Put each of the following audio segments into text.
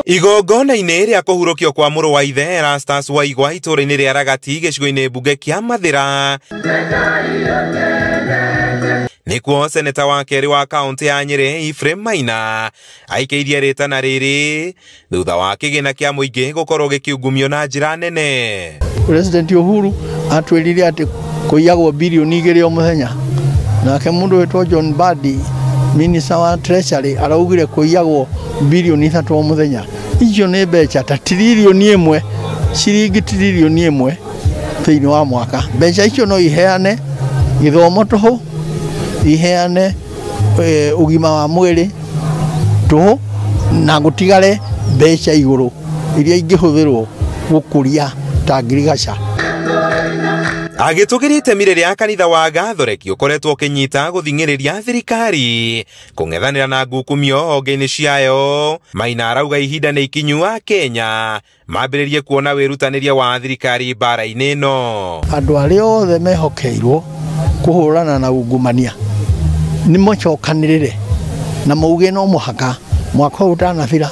Igongona-inĩ rĩa kũhurũkio kwa mũrũ wa ithe Erastus Waigwa itũũra-inĩ rĩa Ragati gĩcigo-inĩ mbunge kĩa Mathĩra nĩkuo seneta wa kerĩ wa kaũntĩ ya Nyĩrĩ Ephraim Maina aikĩirie rĩtana rĩrĩ thutha wa kĩgĩna kĩa mũingĩ gũkorwo gĩkiungumio na njĩra nene. President Uhuru atwĩrire atĩ kũiyagwo bilioni 2 o mũthenya, nake mũndũ wĩtwo John Mbadi, minister wa treasury, araugire kũiyagwo bilioni 3 o mũthenya. Icio nĩ mbeca ta tiririoni 1, ciringi tiririoni 1 thĩinĩ wa mwaka. Mbeca icio no iheane gĩthomo tũhũ, iheane ũgima wa mwĩrĩ tũhũ, na gũtigare mbeca igũrũ iria ingĩhũthĩrwo gũkũria ta ngirigaca. Agĩtũgĩria itemi rĩrĩa kanitha wa Gathoreki ũkoretwo ũkĩnyita gũthing'ĩrĩria thirikari kũng'ethanĩra na ngukumio honge-inĩ ciayo, Maina arauga ihinda nĩ ikinyu a Kenya mambĩrĩrie kuona wĩrutanĩria wa thirikari mbara-inĩ ĩno. Andũ arĩa othe mehokeirwo kũhũrana na ungumania nĩ macokanĩrĩre na mauge no mũhaka mwaka ũyũ ũtanathira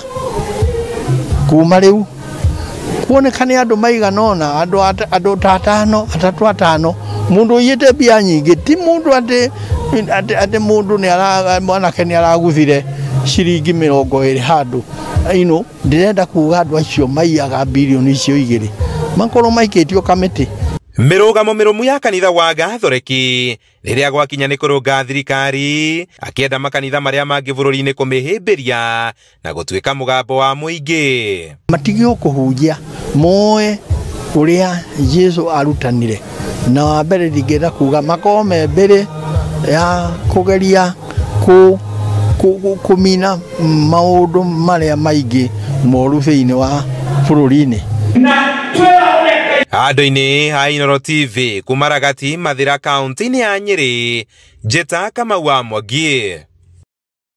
kuma rĩu kuonekane andũ maigana ũna, andũ ta atano, atatũ atano, mũndũ ũiyĩte mbia nyingĩ, ti mũndũ atĩ mũndũ nĩ ara, mwanake nĩ araguthire ciringi 20 handũ. Ino ndĩrenda kuga andũ acio maiyaga bilioni icio 2 makorwo maikĩtio kamĩtĩ. Mĩrũgamo mĩrũmu ya kanitha wa Gathoreki rĩrĩa gwakinya nĩ kũrũnga thirikari, akĩenda makanitha marĩa mangĩ bũrũri-inĩ kũmĩhĩmbĩria na gũtuĩka mũgambo wa mũingĩ. Matige kũhunjia moe ũrĩa Jesu arutanire, na wa mbere ndingĩenda kuga makorwo me mbere ya kũgeria kũmina maũndũ marĩa maingĩ moru thĩinĩ wa bũrũri-inĩ. Andũ-inĩ ha Inooro TV kuma Ragati, Mathĩra, kaũntĩ-inĩ ya Nyĩrĩ, Njĩta Kamau wa Mwangi.